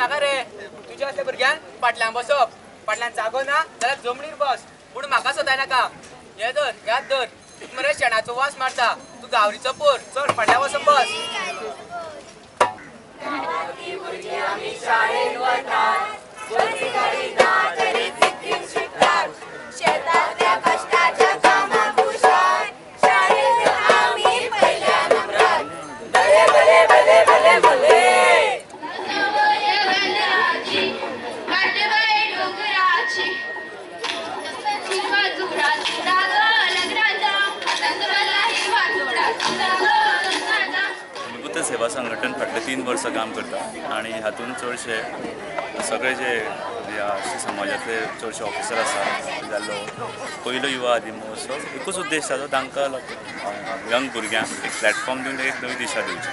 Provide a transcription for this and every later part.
नाका रे. तुज्या असल्या भुरग्यान फाटल्यान बसप, फाटल्यान जागो ना जाल्यार जमनीर बस, पूण म्हाका सोदाय नाका. हे धर, याद धर, मरे शेणाचो वास मारता, तूं गावरीचो पोर, चल फाटल्यान वचून बस. सेवा संघटन फाटले 3 वर्सां काम करता आनी हातूंत चडशे सगळे जे ह्या समाजांतले चडशे ऑफिसर आसा जाल्लो पयलो युवा आदी महोत्सव एकूच उद्देश जालो, तांकां यंग भुरग्यांक एक प्लॅटफॉर्म दिवन एक नवी दिशा दिवची.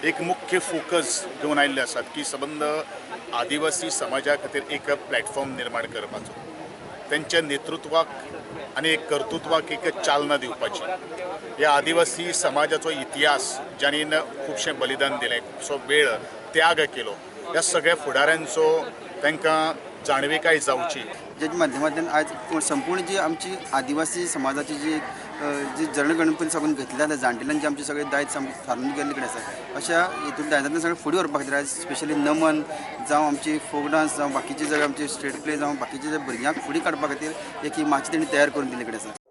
एक मुख्य फोकस घेवन आयिल्ले आसात की सबंद आदिवासी समाजा खातीर एक प्लॅटफॉर्म निर्माण करपाचो, तेंच्या नेतृत्वाक आनी एक कर्तृत्वाक एक चालना दिवपाची. ह्या आदिवासी समाजाचो इतिहास ज्यांनी खुबशें बलिदान दिलें, खुबसो वेळ त्याग केलो, ह्या सगळ्या फुडाऱ्यांचो तांकां जाणविकाय जावची. ज्याच्या माध्यमांतल्यान आज संपूर्ण जी आमची आदिवासी समाजाची जी जी जनगणपती साकून घेतल्या आसा, जाणटेल्यान जे आमचे सगळे दायज थारून गेल्ले कडेन आसा, अशा हितून दायजांतल्यान सगळें फुडें व्हरपा खातीर आयज स्पेशली नमन जावं आमची फोक डांस जावं बाकीचे सगळे आमचे स्टेट प्ले जावं बाकीचे जे भुरग्यांक फुडें काडपा खातीर एक ही माची तेणी तयार करून दिल्ली कडेन आसा.